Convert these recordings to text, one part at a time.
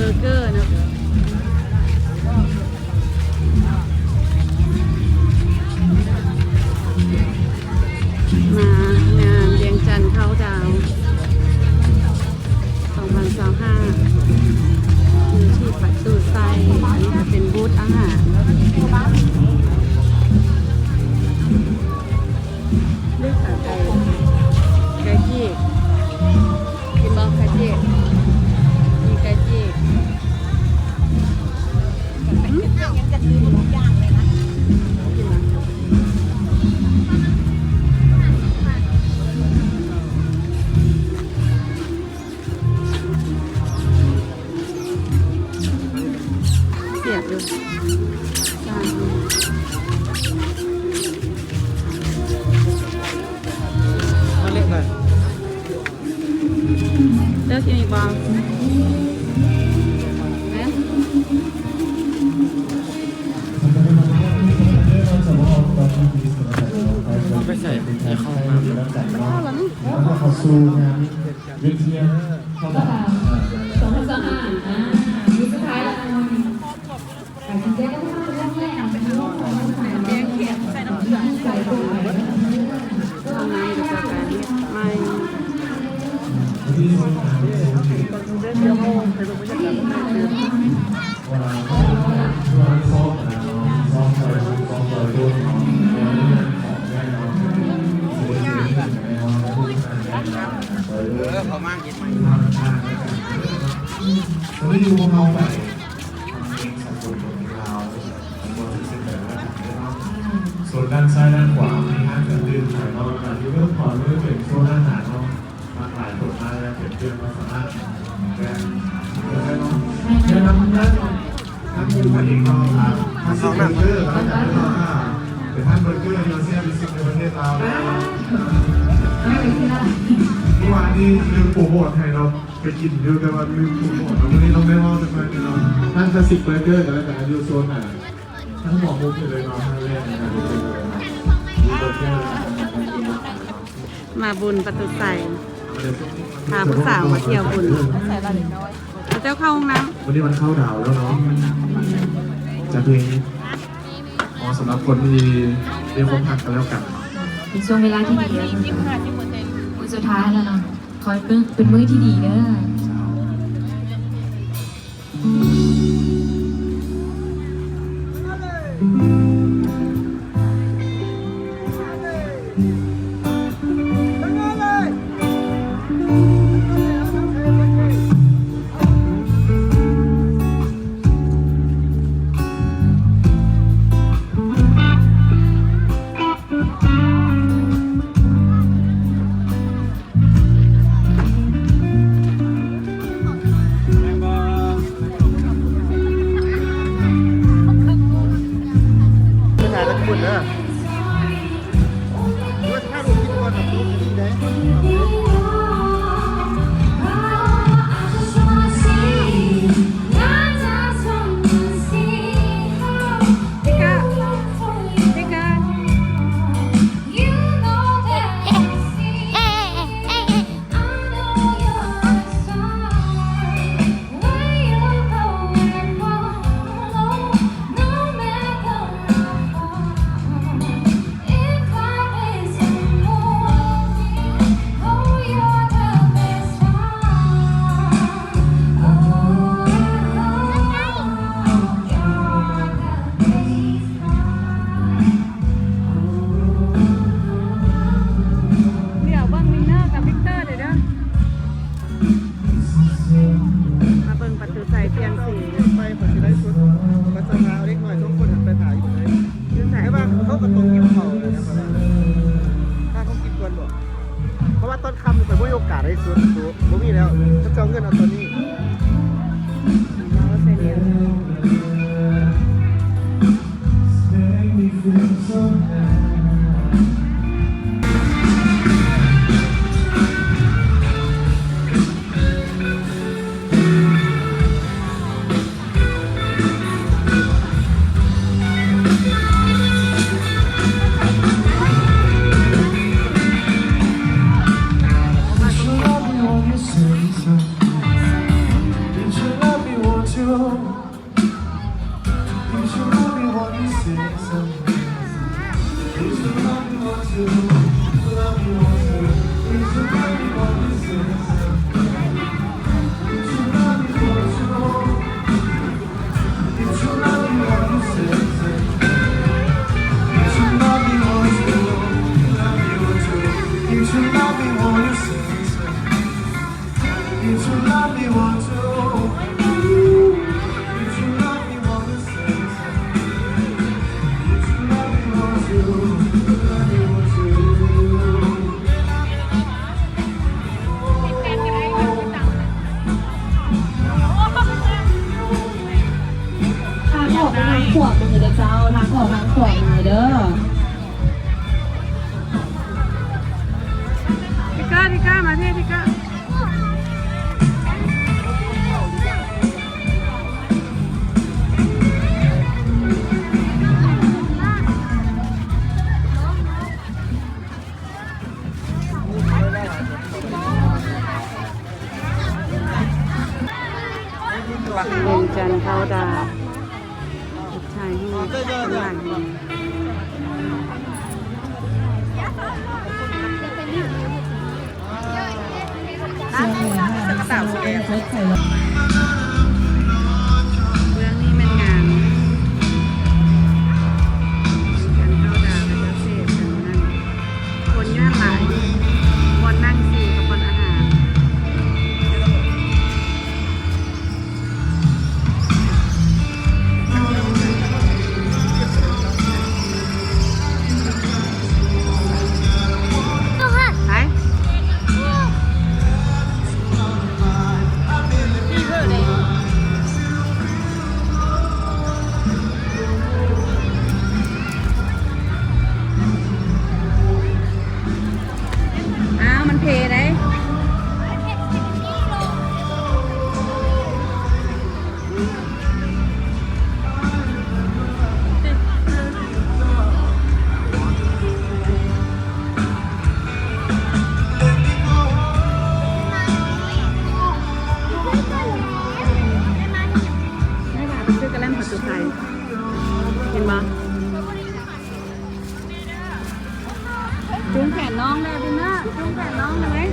ເບີເກີເນາະ. ມາງານວຽງຈັນເຂົ້າດາວສອງພັນຊາວຫ້າ ຢູ່ທີ່ປະຕູໄຊ ອັນນີ້ກໍເປັນບູດອາຫານ ເລືອກເອົາໄກ່ ໄກ່ຈີກ ກິນບໍ່ໄກ່ຈີກ? ມີໄກ່ຈີກ. ສຽບຢູ່ ເອົາເລັກໄປ. ເລືອກອີກບໍ່? ເອົາໄປໃສ່ໃນຫ້ອງນ້ຳ. ເຂົ້າມາ ເຂົ້າສູ່ງານວິທະຍາ ເຂົ້າມາ ສອງພັນຊາວຫ້າ ອ່າ ມື້ສຸດທ້າຍແລ້ວ. ຫ້ອງນ້ຳກໍຈະກາຍເຮັດໃໝ່. ເອີ ເຂົ້າມາເຮັດໃໝ່. ຕອນນີ້ຢູ່ພວກເຮົາໄປ ຟັງເພງສາກົນ ເພງລາວ ແລ້ວກໍເປັນແບບວ່າເນາະ. ສ່ວນດ້ານຊ້າຍດ້ານຂວາມີຮ້ານເຄື່ອງດື່ມຂາຍເນາະ ແລ້ວກໍຢູ່ເບື້ອງຂວາມືເປັນໂຊນອາຫານເນາະ. ຫຼາກຫຼາຍຄົນມາແລ້ວ ເປັນເພື່ອນມາສາມາດແວະ ແນະນຳຮ້ານ ຮ້ານຢູ່ເອງເນາະ. ອ່າ ຄລາສສິກເບີເກີ ແລ້ວກັນເນາະ. ອ່າ ເປັນຮ້ານເບີເກີທີ່ວ່າແຊບທີ່ສຸດໃນປະເທດລາວແລ້ວ. ເມື່ອວານນີ້ລືມໂປຣໂມດໃຫ້ເນາະ ໄປກິນຢູ່ ແຕ່ວ່າລືມໂປຣໂມດເນາະ. ມື້ນີ້ຕ້ອງໄດ້ເວົ້າຈັກໜ້ອຍເນາະ. ຮ້ານຄລາສສິກເບີເກີ ກໍແລ້ວກັນ ຢູ່ໂຊນ ອ່າ ທາງຫົວມຸມນີ້ເລີຍເນາະ. ຮ້ານແລກໃນການໄປກິນເລີຍເນາະ ມີເບີເກີ ມາບຸນປະຕູໄຊ ພາຜູ້ສາວມາທ່ຽວບຸນ. ເອົາເຈົ້າເຂົ້າຫ້ອງນ້ຳ. ວັນນີ້ວັນເຂົ້າດາວແລ້ວເນາະ ຈັດເພງເໝາະສຳລັບຄົນທີ່ມີຄວາມຮັກກັນແລ້ວກັນເນາະ. ເປັນຊ່ວງເວລາທີ່ດີ ມື້ສຸດທ້າຍແລ້ວເນາະ. ຂໍໃຫ້ເປັນ ເປັນມື້ທີ່ດີເດີ.ດຽວເບິ່ງວິນເນີກັບວິກເຕີເດີ. ມາເບິ່ງປະຕູໄຊປ່ຽນສີ. ໄປ ຂ້ອຍຊິໄລສົດ ຂ້ອຍຊິຫາເດັກນ້ອຍສອງຄົນຫັ້ນໄປຖ້າຢູ່ໃສ? ຢູ່ໃສ? ແຕ່ວ່າເຂົາກໍຕ້ອງກິນເຂົ້າແລ້ວນະ ຂ້ອຍວ່າ ຖ້າເຂົາກິນກ່ອນບໍ່? ເພາະວ່າຕອນຄ່ຳຂ້ອຍບໍ່ມີໂອກາດໄລສົດ ບໍ່ມີແລ້ວ ເຂົາເຈົ້າເງິນເອົາຕອນນີ້. ທາງອອກໄປທາງຂວາມືເດີເຈົ້າ, ທາງອອກທາງຂວາມືເດີ. ທິກເກີ ທິກເກີ ມາເທ ທິກເກີ. ເປັນຈັນເຂົ້າດາວ ຖ່າຍຮູບຂ້າງຫຼັງ. ເບື້ອງນີ້ແມ່ນງານ ການເຂົ້າດາວ ແລະ ເສດ ຄົນຢູ່ຫັ້ນຫຼາຍ ບ່ອນນັ່ງຊິວກັບບ່ອນອາຫານ. ອ້າວ ມັນເພເດ້. ໄດ້ລະ ໄປຊື້ກະແລັມປະຕູໄຊ ເຫັນບໍ່? ຈູງແຂນນ້ອງແດ່ ບີນເນີ ຈູງແຂນນ້ອງເລີຍ.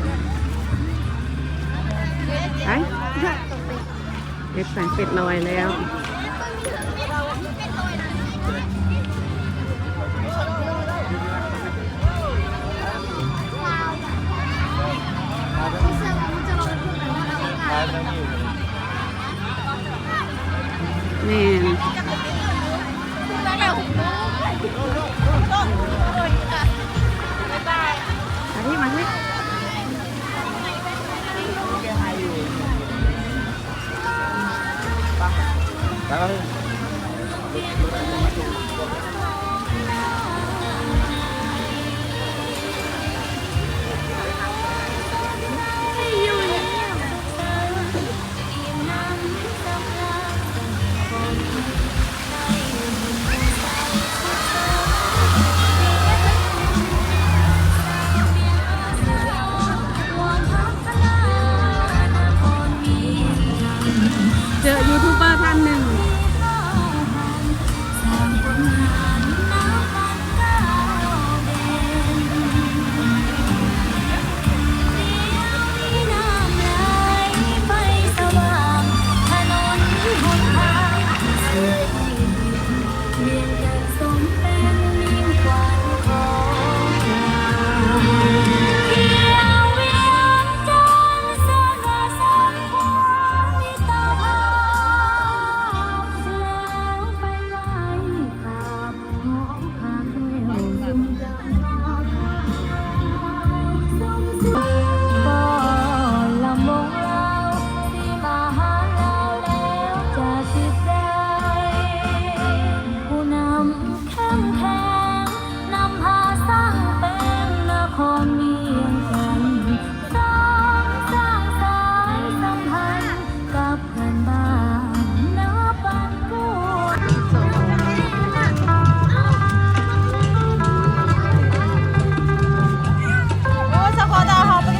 ໄປ ເປັດໃສ່ ເປັດລອຍແລ້ວ. ແມ່ນ ມາທີ່ ມາທີ່. ເຈີຢູທູບເບີທ່ານໜຶ່ງ. ໂອ້ ສະເພາະດາວເຮົາໄປ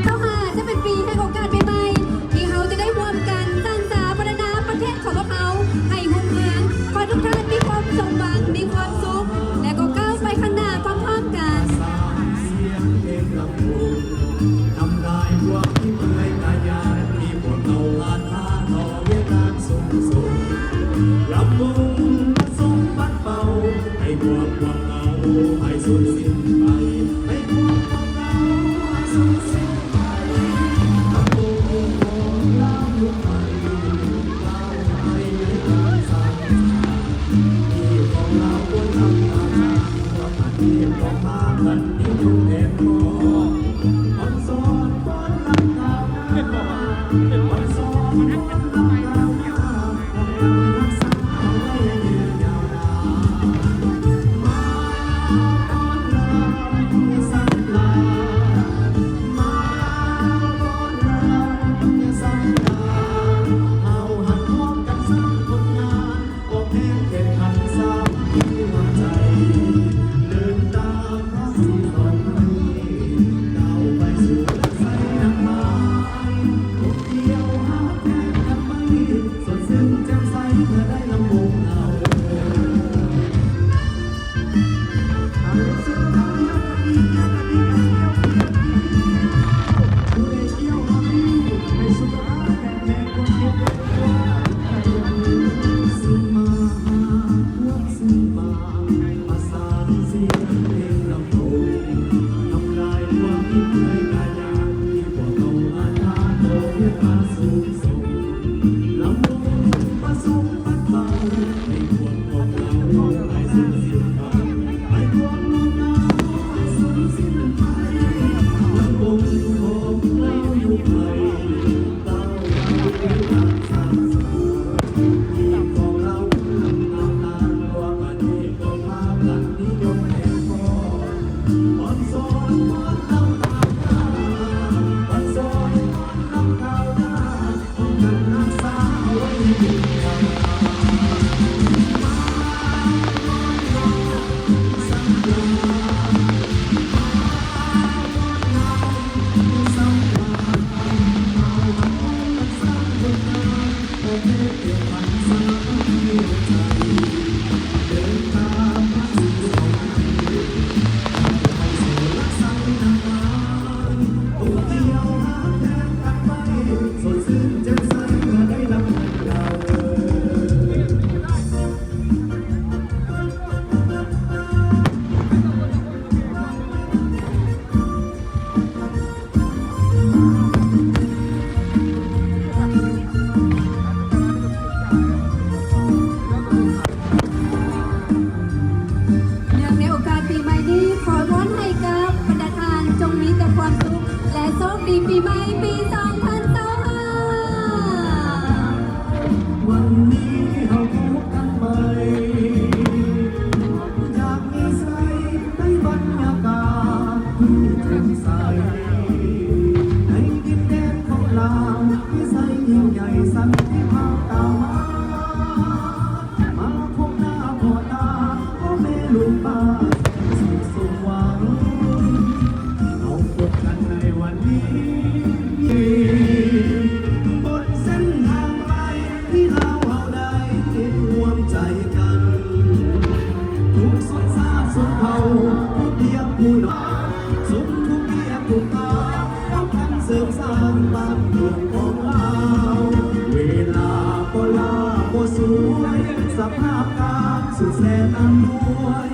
ເຈົ້າຂ້າ ຈະເປັນປີແຫ່ງໂອກາດໃໝ່ໆ ທີ່ເຮົາຈະໄດ້ຮ່ວມກັນສ້າງສາພັດທະນາປະເທດຂອງພວກເຮົາໃຫ້ຮຸ່ງເຮືອງ. ຂໍໃຫ້ທຸກທ່ານມີຄວາມສົມຫວັງ, ມີຄວາມສຸກ ແລະ ກໍກ້າວໄປຂ້າງໜ້າພ້ອມໆກັນ. ເນື່ອງໃນໂອກາດປີໃໝ່ນີ້, ຂໍອວຍພອນໃຫ້ກັບບັນດາທ່ານຈົ່ງມີແຕ່ຄວາມສຸກ ແລະ ໂຊກດີປີໃໝ່ປີສອງພັນຊາວຫ້າ. ວັນນີ້ເຮົາພົບກັນໃໝ່ ຢາກມີໄຊໃນບັນຍາກາດທີ່ແຈ່ມໃສ ໃນດິນແດນຂອງລາວ ມີໄຊຍິ່ງໃຫຍ່ສັນຕິພາບຕາມມາ ມາພົບໜ້າພໍ້ຕາ ພໍ່ແມ່ລຸງປ້າ ສຸກສົມຫວັງ ເຮົາພົບກັນໃນວັນນີ້ ບົນເສັ້ນທາງໄກທີ່ລາວເຮົາໄດ້ຮ່ວມໃຈກັນ ທຸກຊົນຊາດຊົນເຜົ່າ ຜູ້ທ່ຽງຜູ້ນ້ອຍ ສົມທຸກວຽກທຸກງານ ເຮົາກັນເສີມສ້າງບ້ານເມືອງຂອງລາວ ເວລາກໍລ້າບໍ່ສວຍ ສະພາບການສຸດແສນອຳນວຍ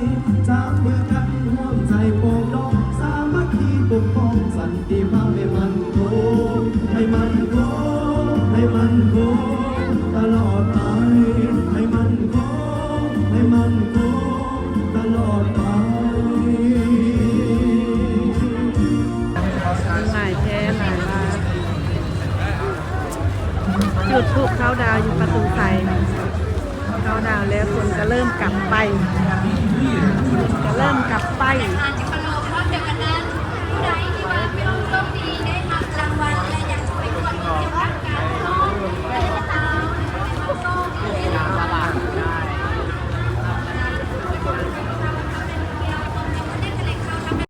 ຈັບມືກັນຮ່ວມໃຈປອງດອງ ສາມັກຄີປົກປ້ອງສັນຕິພາບໃຫ້ໝັ້ນຄົງ ໃຫ້ໝັ້ນຄົງ ໃຫ້ໝັ້ນຄົງຕະຫຼອດໄປ ໃຫ້ໝັ້ນຄົງ ໃຫ້ໝັ້ນຄົງຕະຫຼອດໄປ. ປະຕູໄຊ ເຂົ້າດາວແລ້ວ ຄົນກໍເລີ່ມກັບໄປ ຄົນກໍເລີ່ມກັບໄປ.